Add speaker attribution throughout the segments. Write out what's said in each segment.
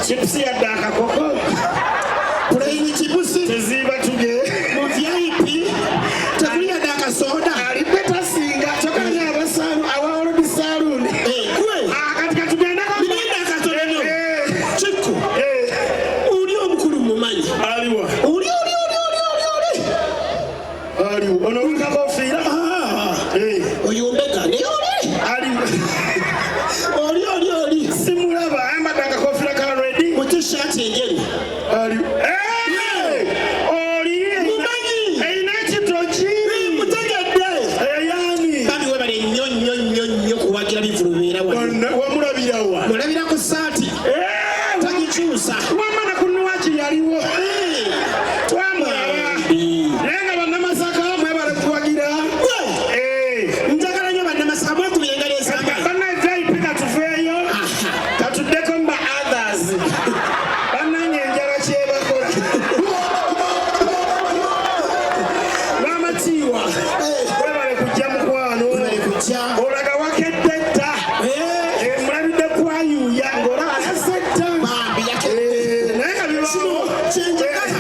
Speaker 1: Chips yadde akakoko.
Speaker 2: Plain chips.
Speaker 1: Teziiba tuge.
Speaker 2: Mu VIP tekuli yadde akasoda.
Speaker 1: Alidde tasinga kyokka ali abasaalu awa olodi saaluuni.
Speaker 2: Gwe.
Speaker 1: Ah, kati katugendeko.
Speaker 2: Bigenda akatono nnyo. Kikku. Oli omukulu mumanyi.
Speaker 1: Aliwa?
Speaker 2: Oli oli oli oli oli oli.
Speaker 1: Aliwo ono wekakofiira.
Speaker 2: Ah, oyo mbega naye oli.
Speaker 1: Aliwo.
Speaker 2: Oli oli oli.
Speaker 1: Simulaba, ayambadde akakofiira ka red.
Speaker 2: Mu t-shirt enjeru.
Speaker 1: Aliwo. Oli.
Speaker 2: Mumanyi.
Speaker 1: Erina ekitoki.
Speaker 2: Mutegedde.
Speaker 1: Eyani?
Speaker 2: Bambi webale nnyo nnyo nnyo nnyo kuwagira bivulu bibeera wano.
Speaker 1: Wamulabirawa?
Speaker 2: Mulabira ku saati. Tagikyusa.
Speaker 1: Wamma ne ku Nwaki yaliwo. Twamulaba. Naye nga Bannamasaka mwebale kuwagira.
Speaker 2: Gwe. Njagala nnyo Bannamasaka mwekubira engalo ez'amaanyi.
Speaker 1: Banna VIP, katuveeyo katuddeko mu ba others. Bannange, enjala kyebakola. Bamatiiwa, webale kujja, mukwano.
Speaker 2: Webale kujja.
Speaker 1: Olaga wakedde dda. Mulabidde kwayuuya ng'olaba azze dda.
Speaker 2: Bambi yakedde.
Speaker 1: Naye nga bibaawo.
Speaker 2: Kyenjagala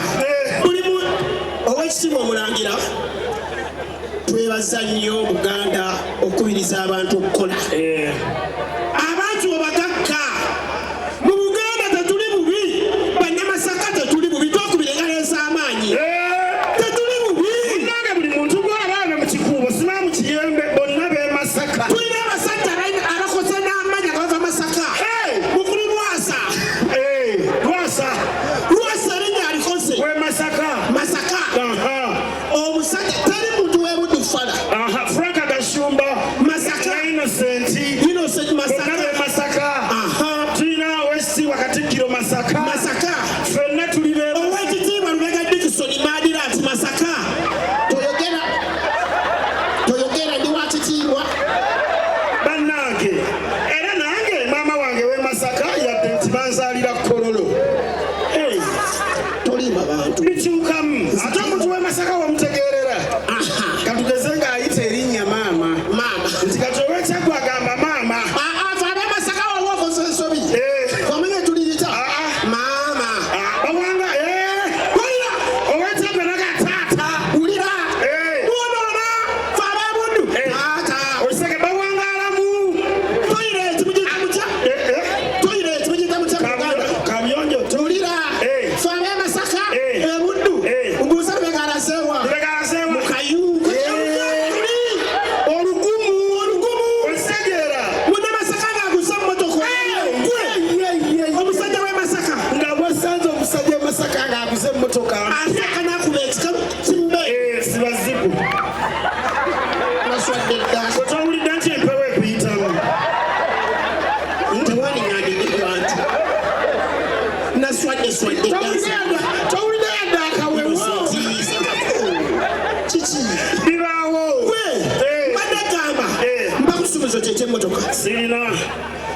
Speaker 2: mulimu owekitiibwa omulangira, twebaza nnyo Buganda okukubiriza abantu okukola. Abantu obagagga mu Buganda tetuli bubi, Bannamasaka tetuli bubi, twakubira engalo ez'amaanyi. Tetuli bubi.
Speaker 1: Munnange, buli muntu gw'olaba mu Kikuubo, simaa mu Kiyembe, bonna b'e Masaka.
Speaker 2: Tulina abasajja abakoze n'amaanyi nga bava Masaka. Mukulu Lwasa.
Speaker 1: Lwasa.
Speaker 2: Lwasa erinnya alikoze.
Speaker 1: W'e Masaka.
Speaker 2: Masaka. Omusajja teri muntu w'ebuddu fala.
Speaker 1: Aha, Frank Gashumba.
Speaker 2: Masaka.
Speaker 1: Na Innocent.
Speaker 2: Innocent.
Speaker 1: Bonna
Speaker 2: Masaka.
Speaker 1: b'e Masaka. Tulina ow'ekitiibwa Katikkiro, Masaka.
Speaker 2: Masaka.
Speaker 1: Ffenna tuli b'e
Speaker 2: Owekitiibwa Lubega Dickson Madira ati Masaka. Toyogera, toyogera, ndi wakitiibwa.
Speaker 1: Bannange, era nange maama wange w'e Masaka, yadde nti banzaalira Kololo. Hey,
Speaker 2: Tolimba bantu.
Speaker 1: Bikyukamu ate omuntu w'e Masaka wamutegeerera. Katugeze ng'ayita erinnya maama.
Speaker 2: Maama.
Speaker 1: Nti kati ow'Ekyaggwe agamba maama.
Speaker 2: Afe ab'Emasaka wawa okoze ensobi. Wamanya tulirita. Maama.
Speaker 1: Ah, bawanga
Speaker 2: Wulira.
Speaker 1: Ow'Ekyaggwe naga taata.
Speaker 2: Wulira. Wonoona fe ab'Ebuddu. Taata.
Speaker 1: Osege bawangaalamu.
Speaker 2: Toilet mugiyita mutya? Toilet mugiyita mutya mu Buganda?
Speaker 1: Kabuyonjo.
Speaker 2: Wulira. Fe ab'Emasaka. Ebuddu. Mbuuza Lubega alazeewa.
Speaker 1: Lubega alazeewa?
Speaker 2: Mu kayungu.
Speaker 1: Olugumu.
Speaker 2: Olugumu.
Speaker 1: Osegeera.
Speaker 2: Munnamasaka ng'aguze emmotoka. Gwe. Omusajja w'e Masaka.
Speaker 1: Nga bwasanze omusajja e Masaka ng'aguze emmotoka.
Speaker 2: Asaka n'akuba ekikalu kimbe.
Speaker 1: Siba zipu.
Speaker 2: Naswadde dda.
Speaker 1: Otawulidde nti empewo ekuyitamu.
Speaker 2: Tewaliŋŋambidde ku bantu. Naswadde swadde dda.
Speaker 1: Towulidde yadde akawewo.
Speaker 2: Kiki?
Speaker 1: Bibaawo.
Speaker 2: Gwe. Mbadde gamba. Mpa ku kisuubizo kye eky'emmotoka.
Speaker 1: Sirina.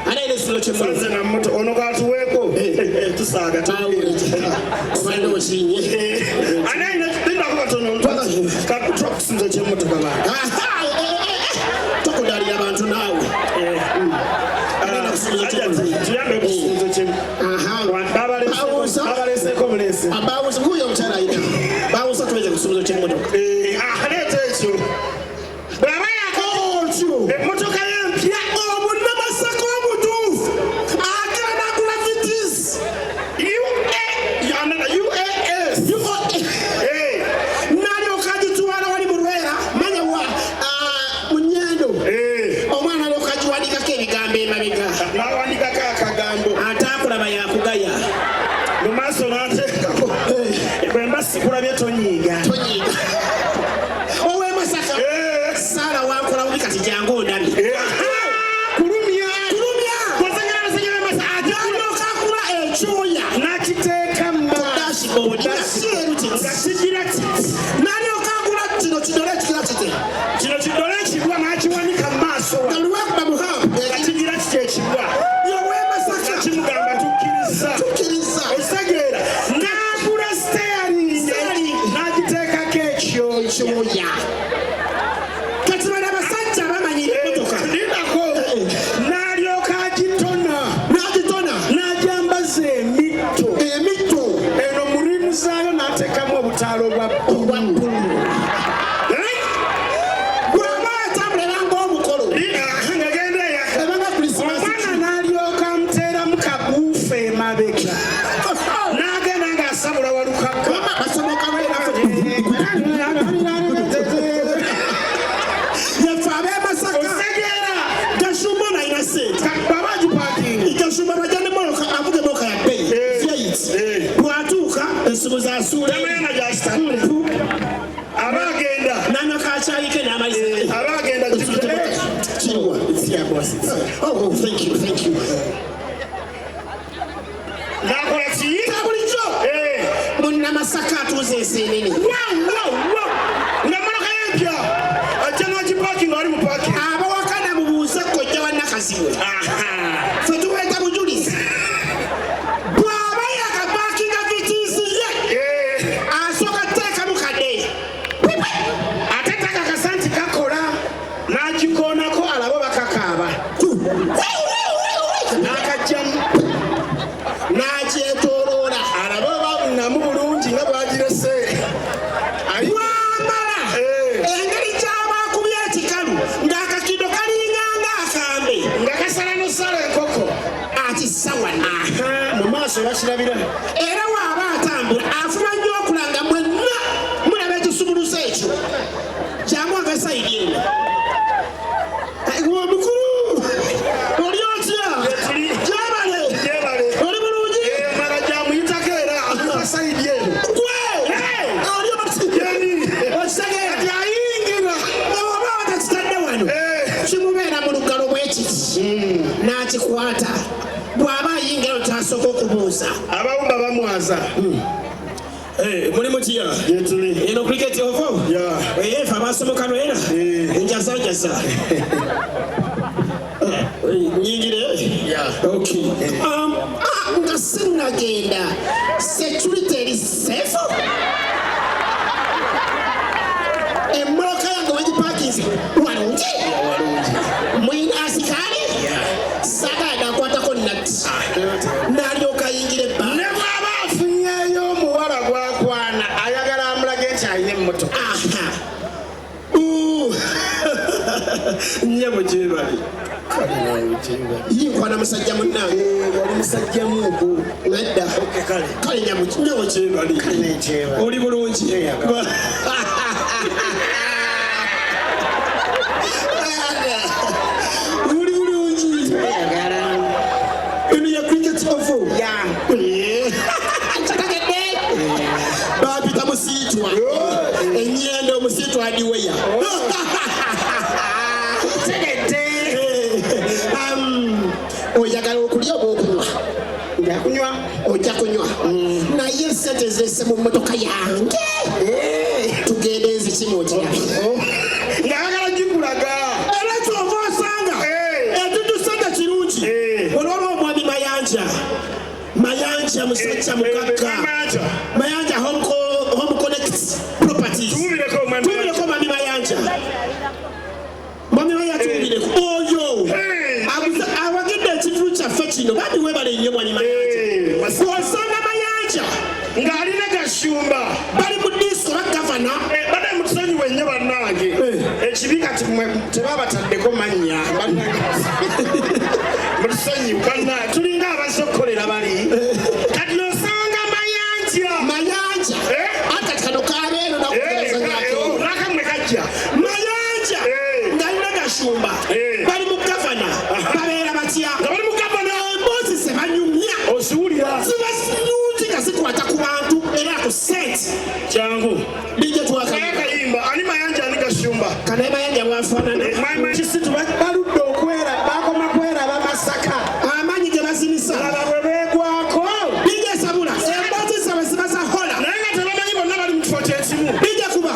Speaker 2: Ani alina ekisuubizo ky'emmotoka?
Speaker 1: Nze na moto ono katuweeko. Tusaaga.
Speaker 2: Obadde okinye.
Speaker 1: Ani alina? Lindako katono, katwa kusuubizo ky'emmotoka bange.
Speaker 2: Tokudalira abantu naawe. Alina kusuubizo ky'emmotoka.
Speaker 1: Tuyambe ku kisuubizo ky'emmotoka.
Speaker 2: Bawusa.
Speaker 1: Babaleseeko buleese.
Speaker 2: Bawusa guyo omukyala ayina. Bawusa tuweze ku kisuubizo ky'emmotoka.
Speaker 1: Aleeta ekyo bw'aba yako.
Speaker 2: Otyo.
Speaker 1: Emmotoka y'empya.
Speaker 2: Omunnamasaka omutuufu agenda n'agula Vitz.
Speaker 1: UAS.
Speaker 2: N'alyoka agitwala wali mu Lwera manya wa mu Nyendo. Omwana alyoka agiwandikako ebigambo emabega.
Speaker 1: N'awandikako akagambo.
Speaker 2: Ataakulaba yakugaya.
Speaker 1: Mu maaso n'ateekako, bwe mba sikulabye tonyiiga.
Speaker 2: Tonyiiga. Ow'Emasaka. Saala wankola bubi, kati jangu ondabye.
Speaker 1: Kulumya.
Speaker 2: Kulumya.
Speaker 1: Wasengera abasajja b'Emasa
Speaker 2: N'alyoka akula ekyoya.
Speaker 1: N'akiteeka mu maaso.
Speaker 2: Dashboard nga kyeru kiti.
Speaker 1: Nga kigira kiti.
Speaker 2: N'alyoka agula kino kidole ekikira kiti.
Speaker 1: Kino kidole ekigwa n'akiwanika mu maaso.
Speaker 2: Nga luwekuba muhampu.
Speaker 1: Nga kigira kiti ekigwa.
Speaker 2: Ow'Emasaka.
Speaker 1: Kimugamba tukkiriza.
Speaker 2: Tukkiriza.
Speaker 1: Okitegeera, n'agula steering.
Speaker 2: Steering.
Speaker 1: N'agiteekako ekyoya.
Speaker 2: Ekyoya. Kati bano abasajja bamanyira emmotoka.
Speaker 1: Lindako, n'alyoka agitona.
Speaker 2: N'agitona.
Speaker 1: N'agyambaza emiti. Okufa emabega n'agenda ng'asabula walukaka.
Speaker 2: Basomoka lwera. Yaffe ab'emasaka.
Speaker 1: Osegeera.
Speaker 2: Gashumba ono alina sente.
Speaker 1: Baba agipakinga.
Speaker 2: Gashumba bajja nemmotoka, avuga emmotoka ya bbeeyi.
Speaker 1: Eh.
Speaker 2: V8.
Speaker 1: Eh.
Speaker 2: Bw'atuuka ensimu zasuula.
Speaker 1: Tamayana gyakitadde, aba agenda.
Speaker 2: Nanywa kakyayi ke n'amaliza.
Speaker 1: Aba agenda.
Speaker 2: Kiwa. Oh, thank you, thank you.
Speaker 1: N'akola ki?
Speaker 2: Bulijjo
Speaker 1: Eh.
Speaker 2: munnamasaka atuuza ensenene.
Speaker 1: Wow, wow, wow. Nga mmotoka y'empya ajja n'agipakinga, ali mu parking.
Speaker 2: Abawakana mubuuze kojja wa Nakazibwe. Fe tuweeta bujulizi. Bw'aba yakapakinga Vitz ye, asooka teekamu kadde.
Speaker 1: Ate takakasa nti kakola, n'agikoonako alabo bakakaaba, n'akajjamu.
Speaker 2: N'akyetooloola.
Speaker 1: Alabe oba namu bulungi nga bwagirese.
Speaker 2: Bwamala,
Speaker 1: Eh.
Speaker 2: engeri kyaba akubye ekikalu ng'akakindo kalinganga akambe.
Speaker 1: Nga kasala nosala enkoko.
Speaker 2: Akissa wano.
Speaker 1: Mu maaso bakirabira.
Speaker 2: Era waaba atambula afuba nnyo okulanga mwenna mulaba ekisumuluzo ekyo kyangu ava side eno. Eh, omukulu, oli otya?
Speaker 1: Tuli.
Speaker 2: Gyebale.
Speaker 1: Gyebale.
Speaker 2: Oli bulungi?
Speaker 1: Mala gyamuyitako era atuka side eno.
Speaker 2: Gwe oli otya?
Speaker 1: Yeni.
Speaker 2: Okitegeera?
Speaker 1: Kati ayingira.
Speaker 2: Oba batakitadde wano, kimubeera mu lugalo bwekiti, n'akikwata. Bw'aba ayingira otasooka okubuuza.
Speaker 1: Abawumba bamwaza.
Speaker 2: Muli mutya?
Speaker 1: Gyetuli.
Speaker 2: Eno Cricket Oval?
Speaker 1: Yeah.
Speaker 2: Efe abasomoka lwera. Njaza njaza nyingire.
Speaker 1: Yeah.
Speaker 2: Okay. Nga sinnagenda, security eri safe? Emmotoka yange wegipakinze walungi? Mulina asikaali? Saagala nakwatako natti n'alyoka ayingira ebba.
Speaker 1: Ne bw'aba afunyeeyo omuwala gwakwana, ayagala amulage nti alina emmotoka.
Speaker 2: Aha. Nnyabo, gyebali. Yinkwana musajja munnange.
Speaker 1: Wali musajja mugu.
Speaker 2: Nedda.
Speaker 1: Kale.
Speaker 2: Kale nyabo, nyabo, gyebali. Oli bulungi?
Speaker 1: Yeyaga.
Speaker 2: Oli bulungi? Eno ya Cricket Oval? Kitegedde, bampita Musiitwa enyendo, Omusiitwa adiweya.
Speaker 1: Tegedde.
Speaker 2: Oyagala okulya oba okunywa?
Speaker 1: Njakunywa.
Speaker 2: Ojja kunywa, naye sente zirese mu mmotoka yange. Tugende nzikima otya?
Speaker 1: Ng'ayagala gikulaga.
Speaker 2: Era kyova osanga ekintu sente kirungi. Olwolwa omwami Mayanja, Mayanja musajja mugagga.
Speaker 1: Mayanja.
Speaker 2: Mayanja Home Connect Properties.
Speaker 1: Tuwulireko omwami.
Speaker 2: Tuwulireko mwami Mayanja, mwami Mayanja, tuwulireko oyo. Awagidde ekivu kyaffe kino. Bambi webale nnyo, mwami Mayanja. Bw'osanga Mayanja
Speaker 1: Ng'alina Gashumba
Speaker 2: bali mu disco ba gavana.
Speaker 1: Badde mutusonyiwe nnyo bannange. Ekibi kati mmwe tebabataddeko mannya. Bannange, mutusonyiwe bannange, tulinga abazze okukolera bali. Kati osanga Mayanja.
Speaker 2: Mayanja. Akati kano kabeero nakugerezanyako.
Speaker 1: Nakamwe kajja.
Speaker 2: Mayanja ng'alina Gashumba, bali mu gavana, babeera batya?
Speaker 1: Nga bali mu gavana.
Speaker 2: Emboozi ze banyumya
Speaker 1: Oziwulira.
Speaker 2: ziba nungi nga zikwata ku bantu era ku sente.
Speaker 1: Kyangu.
Speaker 2: Bijja twaka.
Speaker 1: Kayimba ani? Mayanja ani? Gashumba.
Speaker 2: Kanaye Mayanja bwafaanana.
Speaker 1: Kisitu baludde okwera, bakoma kweraba Masaka.
Speaker 2: Amaanyi ge bazinisa.
Speaker 1: Laba bwe beegwako.
Speaker 2: Bijja sabula emboozi zaabwe ziba za hola.
Speaker 1: Naye nga tebamanyi bonna bali mu kifo kyekimu.
Speaker 2: Bijja kuba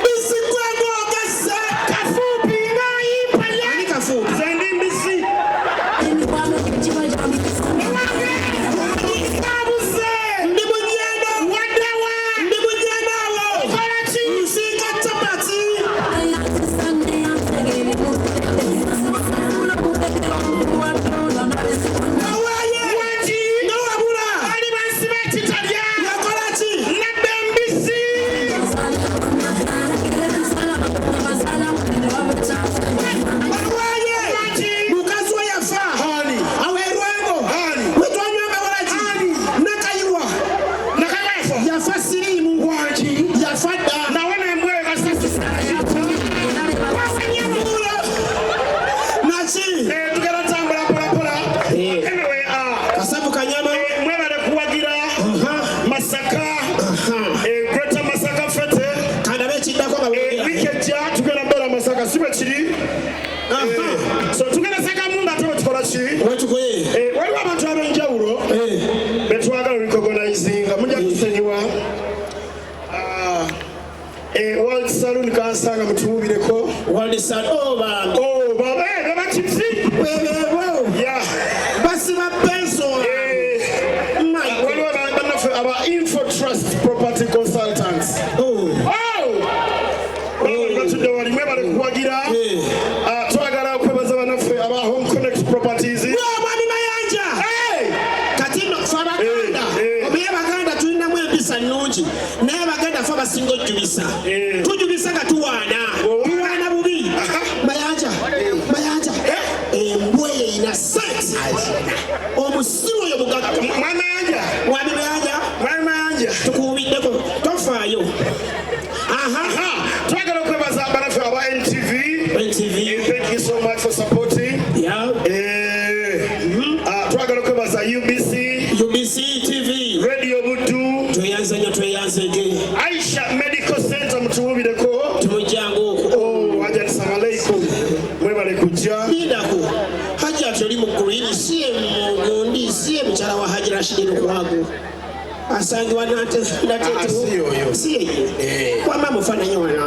Speaker 2: bisigwegwogeze.
Speaker 1: Kafuupi ng'ayimba ye.
Speaker 2: Ani kafuupi?
Speaker 1: Nze ndi mbisi.
Speaker 3: Emikwano kiba
Speaker 1: Abuze.
Speaker 2: Ndi munyendo.
Speaker 1: Waddewa.
Speaker 2: Ndi munyendo awo.
Speaker 1: Okola ki?
Speaker 2: Nsiika capati.
Speaker 3: Sunday.
Speaker 1: Kansanga mutuwubireko.
Speaker 2: World Sound, oh bambi.
Speaker 1: Oh, baba, baba chipsi.
Speaker 2: Webeebo.
Speaker 1: Yeah.
Speaker 2: Basiba penso. My
Speaker 1: Waliwo bannaffe aba Info Trust Property Consultants.
Speaker 2: Oh.
Speaker 1: Oh! Baba batudde wali, mwebale kuwagira. Ah, twagala okwebaza bannaffe aba Home Connect Properties.
Speaker 2: Mwami Mayanja.
Speaker 1: Hey!
Speaker 2: Kati nno ffe Abaganda, omanyi Abaganda tulinamu empisa nnungi, naye Abaganda ffe abasinga ojjubisa. Tujubisa nga tuwaana, tuwaana bubi. Mayanja, Mayanja, embwa eyo erina sente. Omusiru oyo mugagga.
Speaker 1: Mwami Mayanja.
Speaker 2: Mwami Mayanja.
Speaker 1: Mwami Mayanja.
Speaker 2: Tukuwubiddeko, tofaayo. Aha.
Speaker 1: Aha, twagala okwebaza bannaffe aba NTV.
Speaker 2: NTV.
Speaker 1: Thank you so much for supporting. Ah, twagala okwebaza UBC,
Speaker 2: UBC TV,
Speaker 1: Radio Buddu,
Speaker 2: tweyanze nnyo, tweyanzege.
Speaker 1: Aisha Medical Center mutuwubireko.
Speaker 2: Tumujjangu okwo.
Speaker 1: Oh, Hajat, salamu alaikum. Mwebale kujja.
Speaker 2: Lindako, Hajati oli mu green, si ye mugundi, si ye mukyala wa Haji Rashidi Lukwago asangibwa
Speaker 1: Ah, si yoyo.
Speaker 2: si yeye? Wama mufaananyi wano.